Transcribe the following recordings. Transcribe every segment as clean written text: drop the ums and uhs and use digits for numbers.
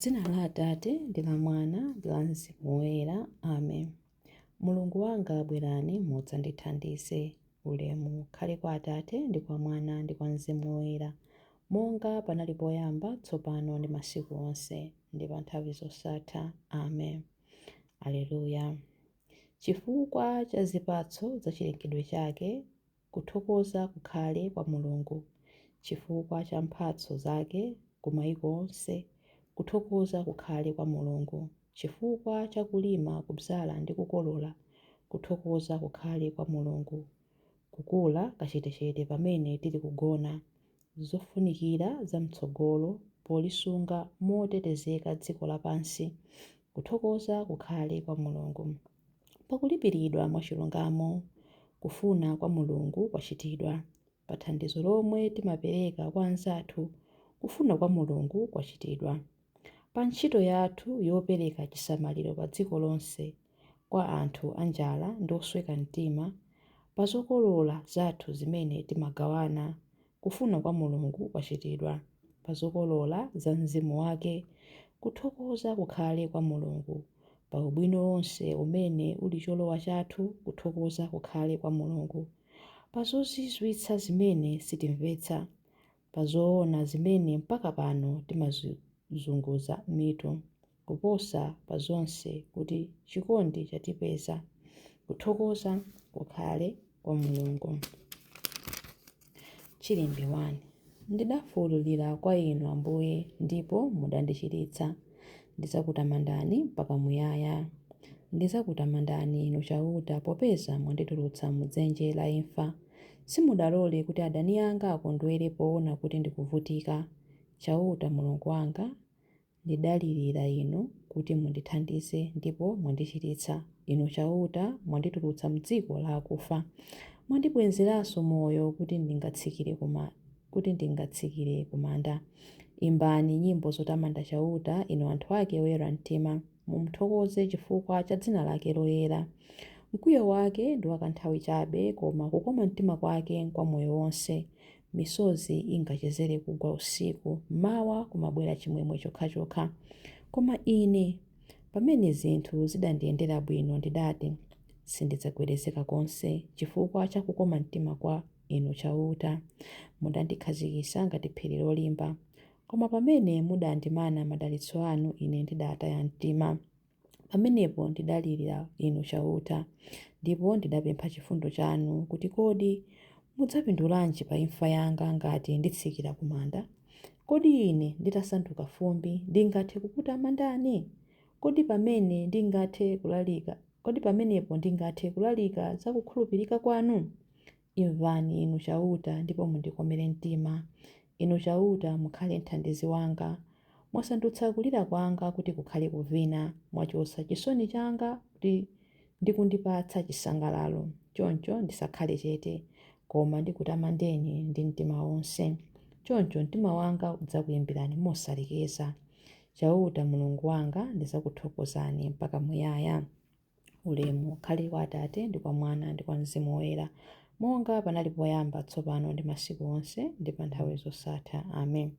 Dzina la Atate, ndi la Mwana, ndi la Mzimu Woyera. Amen. Mulungu wanga, bwerani mudzandithandize. Ulemu ukhale kwa Atate, ndi kwa Mwana, ndi kwa Mzimu Woyera, monga panali poyamba, tsopano ndi masiku onse, ndi pa nthawi zosatha. Amen. Aleluya. Chifukwa cha zipatso za chilengedwe chake, kuthokoza kukhale kwa Mulungu. Chifukwa cha mphatso zake ku maiko onse, kuthokoza kukhale kwa Mulungu. Chifukwa cha kulima, kubzala ndi kukolola, kuthokoza kukhale kwa Mulungu. Kukula kachetechete pamene tili kugona, zofunikira zam'tsogolo polisunga motetezeka dziko lapansi, kuthokoza kukhale kwa Mulungu. Pakulipiridwa mwachilungamo, kufuna kwa Mulungu kwachitidwa. Pa thandizo lomwe timapereka kwa anzathu, kufuna kwa Mulungu kwachitidwa. Pa ntchito yathu yopereka chisamaliro pa dziko lonse kwa anthu anjala ndi osweka mtima, pa zokolola zathu zimene timagawana, kufuna kwa Mulungu kwachitidwa. Pa zokolola za Mzimu wake, kuthokoza kukhale kwa Mulungu. Pa ubwino wonse umene uli cholowa chathu, kuthokoza kukhale kwa Mulungu. Pa zozizwitsa zimene sitimvetsa, pa zoona zimene mpaka pano timazunguza mitu, kuposa pa zonse kuti chikondi chatipeza, kuthokoza kukhale kwa Mulungu. Chilimbi 1. Ndidafuwulira kwa Inu Ambuye, ndipo mudandichiritsa. Ndidzakutamandani mpaka muyaya. Ndidzakutamandani Inu Chauta, popeza mwanditulutsa m'dzenje la imfa. Simudalole kuti adani anga akondwere poona kuti ndikuvutika. Chauta Mulungu wanga, ndidalirira Inu kuti mundithandize, ndipo mwandichiritsa. Inu Chauta, mwanditulutsa m'dziko la akufa. Mwandibwezeranso moyo kuti ndingatsikire ku manda. Imbani nyimbo zotamanda Chauta, inu anthu ake oyera mtima. Mumuthokoze chifukwa cha dzina lake loyera. Mkwiyo wake ndi wakanthawi chabe, koma kukoma mtima kwake n'kwa moyo wonse. Misozi ingachezere kugwa usiku, mmawa kumabwera chimwemwe chokhachokha. Koma ine, pamene zinthu zidandiyendera bwino, ndidati, “Sindidzagwedezeka konse, chifukwa cha kukoma mtima kwa Inu Chauta. Mudandikhazikitsa ngati phiri lolimba. Koma pamene mudandimana madalitso anu, ine ndidataya mtima. Pamenepo ndidalirira Inu Chauta, ndipo ndidapempha chifundo chanu, kuti kodi mudzapindulanji pa imfa yanga ngati nditsikira ku manda? Kodi ine nditasanduka fumbi ndingathe kukutamandani? Kodi pamenepo ndingathe kulalika za kukhulupirika kwanu? Imvani Inu Chauta, ndipo mundikomere mtima. Inu Chauta, mukhale mthandizi wanga. Mwasandutsa kulira kwanga kuti kukhale kuvina, mwachotsa chisoni changa kuti ndi kundipatsa chisangalalo. Choncho ndisakhale chete, koma ndikutamandeni ndi mtima wonse. Choncho mtima wanga udzakuyimbirani mosalekeza. Chauta Mulungu wanga, ndidzakuthokozani mpaka muyaya. Ulemu ukhale kwa Atate, ndi kwa Mwana, ndi kwa Mzimu Woyera, monga panali poyamba, tsopano ndi masiku onse, ndi pa nthawi zosatha. Amen.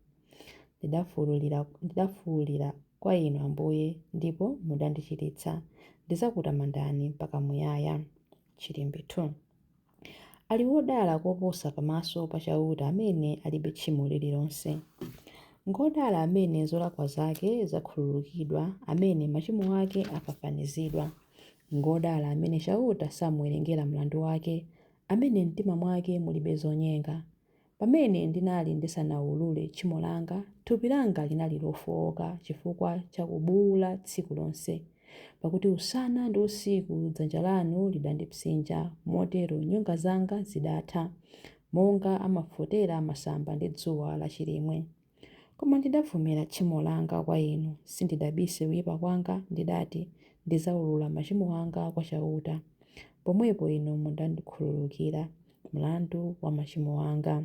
Ndidafuwulira kwa Inu Ambuye, ndipo mudandichiritsa. Ndidzakutamandani mpaka muyaya. Chilimbi 2. Ali wodala koposa pamaso pa Chauta amene alibe tchimo lililonse. Ngodala amene zolakwa zake zakhululukidwa, amene machimo ake afafanizidwa. Ngodala amene Chauta samuwerengera mlandu wake, amene m'mtima mwake mulibe zonyenga. Pamene ndinali ndisanawulule tchimo langa, thupi langa linali lofowoka chifukwa cha kubuwula tsiku lonse. Pakuti usana ndi usiku dzanja lanu lidandipsinja, motero nyonga zanga zidatha, monga amafotera masamba ndi dzuwa lachilimwe. Koma ndidavomera tchimo langa kwa Inu, sindidabise kuyipa kwanga, ndidati, “Ndidzawulula machimo anga kwa Chauta.” Pomwepo Inu munandikhululukira mlandu wa machimo anga.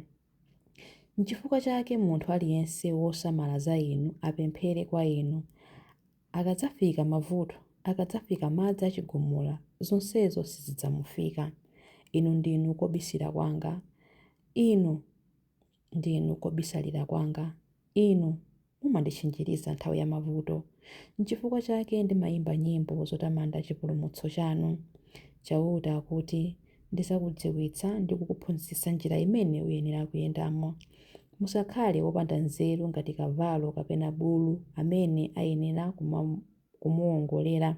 N'chifukwa chake munthu aliyense wosamala za Inu apemphere kwa Inu. Akadzafika mavuto, akadzafika madzi achigumula, zonsezo sizidzamufika. Inu ndinu kobisira kwanga. Inu ndinu kobisalira kwanga. Inu Mumanditchinjiriza nthawi ya mavuto. N'chifukwa chake ndimayimba nyimbo zotamanda chipulumutso chanu. Chauta akuti, Ndidzakudziwitsa ndi kukuphunzitsa njira imene uyenera kuyendamo. Musakhale wopanda nzeru ngati kavalo kapena bulu amene ayenera kumuwongolera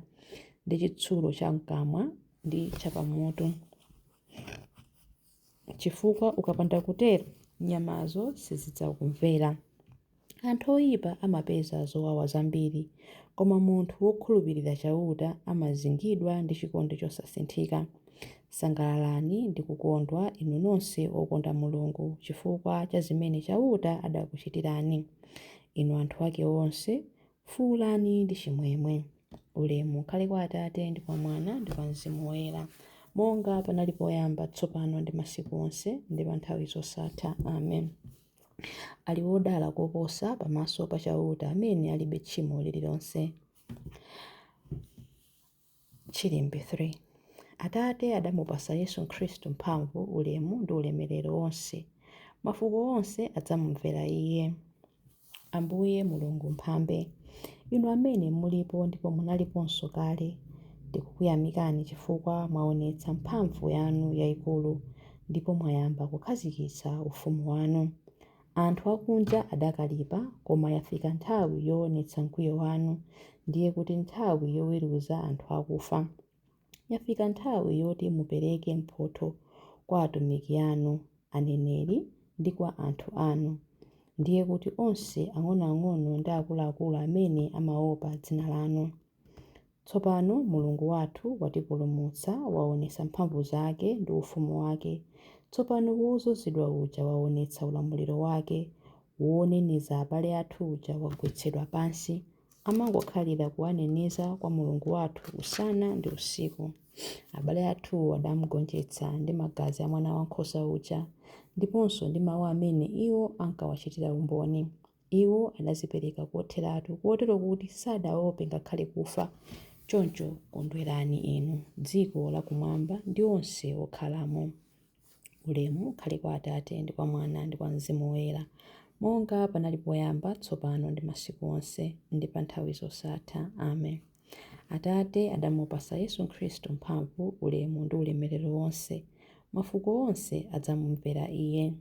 ndi chitsulo cham'kamwa ndi chapamutu, chifukwa ukapanda kutero nyamazo sizidzakumvera. Anthu oipa amapeza zowawa zambiri, koma munthu wokhulupirira Chauta amazingidwa ndi chikondi chosasinthika. Sangalalani ndi kukondwa, inu nonse okonda Mulungu, chifukwa cha zimene Chauta adakuchitirani. Inu anthu ake onse, fuulani ndi chimwemwe. Ulemu ukhale kwa Atate ndi kwa Mwana ndi kwa Mzimu Woyera, monga panali poyamba, tsopano ndi masiku onse, ndi pa nthawi zosatha. Amen. Ali wodala koposa pamaso pa Chauta amene alibe tchimo lililonse. Chilimbi 3. Atate adamupatsa Yesu Khristu mphamvu, ulemu ndi ulemerero wonse. Mafuko onse adzamumvera Iye. Ambuye Mulungu Mphambe, Inu amene mulipo ndipo munaliponso kale, ndikukuyamikani chifukwa mwaonetsa mphamvu yanu yayikulu ndipo mwayamba kukhazikitsa ufumu wanu. Anthu akunja adakalipa, koma yafika nthawi yoonetsa mkwiyo wanu, ndiye kuti nthawi yoweruza anthu akufa. Yafika nthawi yoti mupereke mphotho kwa atumiki anu, aneneri, ndi kwa anthu anu, ndiye kuti onse ang'onoang'ono ndi akuluakulu amene amaopa dzina lanu. Tsopano Mulungu wathu watipulumutsa, waonetsa mphamvu zake ndi ufumu wake. Tsopano wodzozedwa uja waonetsa ulamuliro wake, woneneza abale athu uja wagwetsedwa pansi, amangokhalira kuwaneneza kwa Mulungu wathu usana ndi usiku. Abale athuwo adamugonjetsa ndi magazi a Mwana Wankhosa uja, ndiponso ndi mawu amene iwo ankawachitira umboni. Iwo adadzipereka kotheratu kotero kuti sadaope ngakhale kufa. Choncho kondwerani inu, dziko lakumwamba ndi onse okhalamo. Ulemu ukhale kwa Atate ndi kwa Mwana ndi kwa Mzimu Woyera, monga panali poyamba, tsopano ndi masiku onse, ndi pa nthawi zosatha. Amen. Atate adamupatsa Yesu Khristu mphamvu, ulemu ndi ulemerero wonse. Mafuko onse adzamumvera Iye.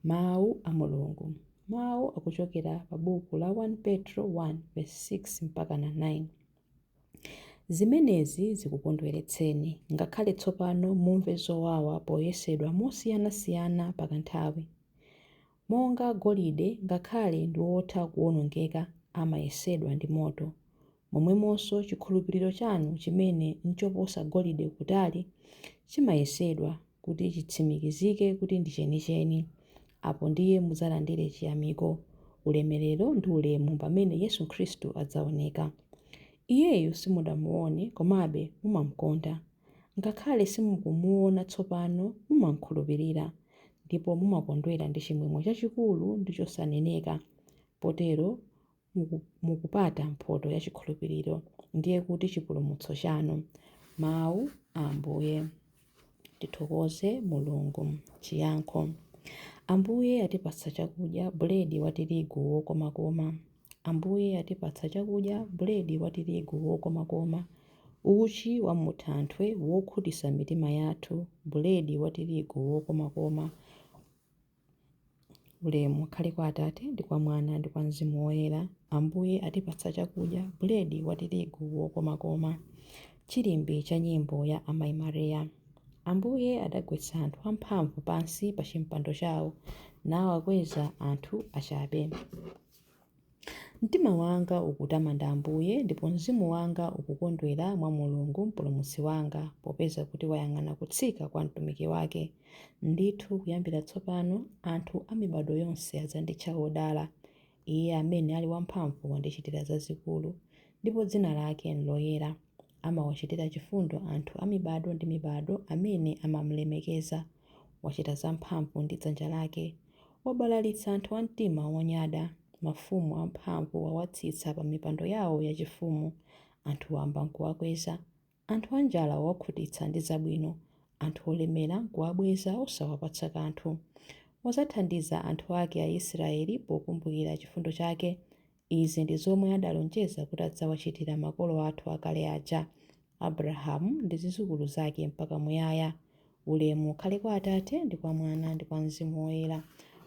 Mawu a Mulungu. Mawu akuchokera pa buku la 1 Petro 1:6 mpaka 9. Zimenezi zikukondweretseni, ngakhale tsopano mumve zowawa poyesedwa mosiyanasiyana pakanthawi. Monga golide ngakhale ndi wotha kuwonongeka amayesedwa ndi moto, momwemonso chikhulupiriro chanu chimene n'choposa golide kutali, chimayesedwa kuti chitsimikizike kuti ndi chenicheni. Apo ndiye mudzalandire chiyamiko, ulemerero ndi ulemu pamene Yesu Khristu adzaoneka. Iyeyu simudamuone, komabe mumamukonda. Ngakhale simukumuona tsopano, mumamkhulupirira, ndipo mumakondwera ndi chimwemwe chachikulu ndi chosaneneka. Potero mukupata mphoto ya chikhulupiriro, ndiye kuti chipulumutso chanu. Mawu a Ambuye. Tithokoze Mulungu. Chiyankho. Ambuye atipatsa chakudya, buledi wa tirigu wokomakoma. Ambuye atipatsa chakudya, buledi wa tirigu wokomakoma, uchi wa muthanthwe wokhutitsa mitima yathu, buledi wa tirigu wokomakoma. Ulemu ukhale kwa Atate ndi kwa Mwana ndi kwa Mzimu Woyera. Ambuye atipatsa chakudya, buledi wa tirigu wokomakoma. Chilimbi cha nyimbo ya Amayi Maria. Ambuye adagwetsa anthu amphamvu pansi pa chimpando chawo, nawakweza anthu achabe. Mtima wanga ukutamanda Ambuye, ndipo mzimu wanga ukukondwera mwa Mulungu Mpulumutsi wanga, popeza kuti wayang'ana kutsika kwa mtumiki wake. Ndithu kuyambira tsopano anthu a mibado yonse adzanditcha wodala. Iye amene ali wamphamvu wandichitira zazikulu, ndipo dzina lake n'loyera. Amawachitira chifundo anthu a mibado ndi mibado amene amamulemekeza. Wachita zamphamvu ndi dzanja lake. Wabalalitsa anthu a mtima wonyada. Mafumu amphamvu wawatsitsa pa mipando yawo yachifumu. Anthu wamba n'kuwakweza. Anthu anjala wawakhutitsa ndi zabwino. Anthu olemera n'kuwabweza osawapatsa kanthu. Wadzathandiza anthu ake Aisraeli pokumbukira chifundo chake, Izi ndi zomwe adalonjeza kuti adzawachitira makolo athu akale aja, Abrahamu ndi zidzukulu zake mpaka muyaya. Ulemu ukhale kwa Atate ndi kwa Mwana ndi kwa Mzimu Woyera,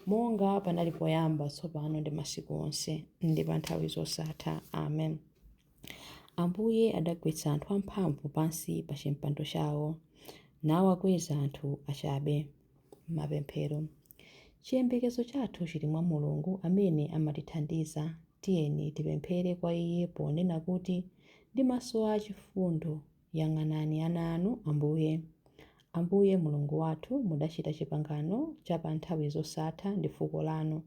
monga panali poyamba, tsopano ndi masiku onse, ndi pa nthawi zosatha. Amen. Ambuye adagwetsa anthu amphamvu pansi pa chimpando chawo, nawakweza anthu achabe. Mapemphero. Chiyembekezo chathu chili mwa Mulungu amene amatithandiza. Tiyeni tipemphere kwa Iye ponena kuti, ndi maso achifundo yang'anani ana anu, Ambuye. Ambuye Mulungu wathu, mudachita chipangano cha pa nthawi zosatha ndi fuko lanu.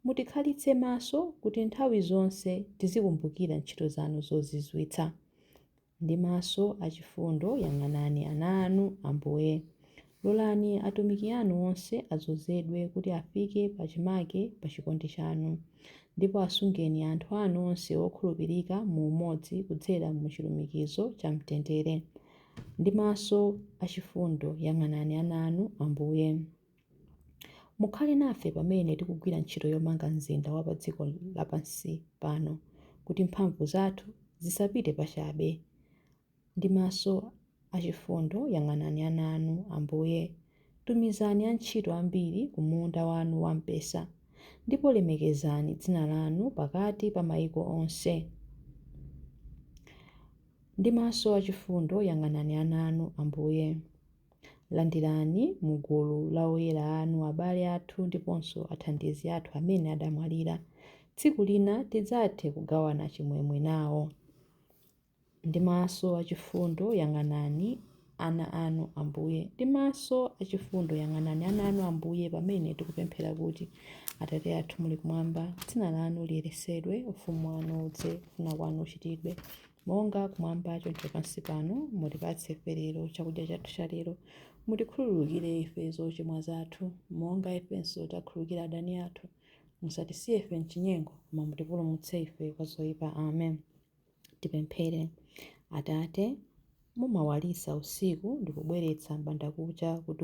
Mutikhalitse maso kuti nthawi zonse tizikumbukira ntchito zanu zozizwitsa. Ndi maso achifundo yang'anani ana anu, Ambuye. Lolani atumiki anu onse adzozedwe kuti afike pachimake pa chikondi chanu. Ndipo asungeni anthu anu onse okhulupirika mu umodzi kudzera mu chilumikizo cha mtendere. Ndi maso achifundo yang'anani ana anu, Ambuye. Mukhale nafe pamene tikugwira ntchito yomanga mzinda wa pa dziko lapansi pano, kuti mphamvu zathu zisapite pachabe. Ndi maso achifundo yang'anani ana anu, Ambuye. Tumizani antchito ambiri ku munda wanu wamphesa, ndipo lemekezani dzina lanu pakati pa mayiko onse. Ndi maso achifundo yang'anani ana anu, Ambuye. Landirani mu gulu la oyera anu abale athu ndiponso athandizi athu amene adamwalira. Tsiku lina tidzathe kugawana chimwemwe nawo. Ndi maso achifundo yang'anani ana anu, Ambuye. Ndi maso achifundo yang'anani ana anu, Ambuye, pamene tikupemphera kuti, Atate athu muli kumwamba, dzina lanu liyeretsedwe, ufumu wanu udze, kufuna kwanu kuchitidwe, monga kumwamba choncho pansi pano. Mutipatse ife lero chakudya chathu cha lero. Mutikhululukire ife zochimwa zathu, monga ifenso takhululukira adani athu. Musatisiye ife mchinyengo, koma mutipulumutse ife kwa zoyipa. Amen. Tipemphere. Atate, mumawalitsa usiku ndi kubweretsa m'bandakucha kuti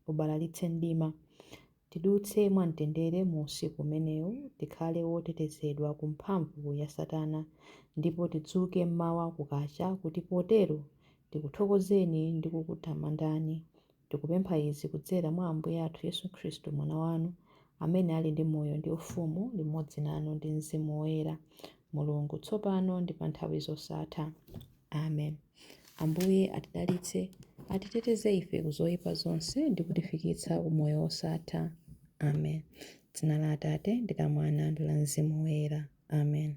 ubalalitse mdima. Tidutse mwamtendere mu usiku umenewu, tikhale wotetezedwa ku mphamvu ya Satana, ndipo tidzuke mmawa kukacha kuti potero tikuthokozeni ndi kukutamandani. Tikupempha izi kudzera mwa Ambuye athu Yesu Khristu, Mwana wanu, amene ali ndi moyo ndi ufumu limodzi nanu ndi Mzimu Woyera, Mulungu, tsopano ndi pa nthawi zosatha. Amen. Ambuye atidalitse, atiteteze ife ku zoyipa zonse ndi kutifikitsa ku moyo wosatha. Amen. Dzina la Atate ndi la Mwana ndi la Mzimu Woyera. Amen.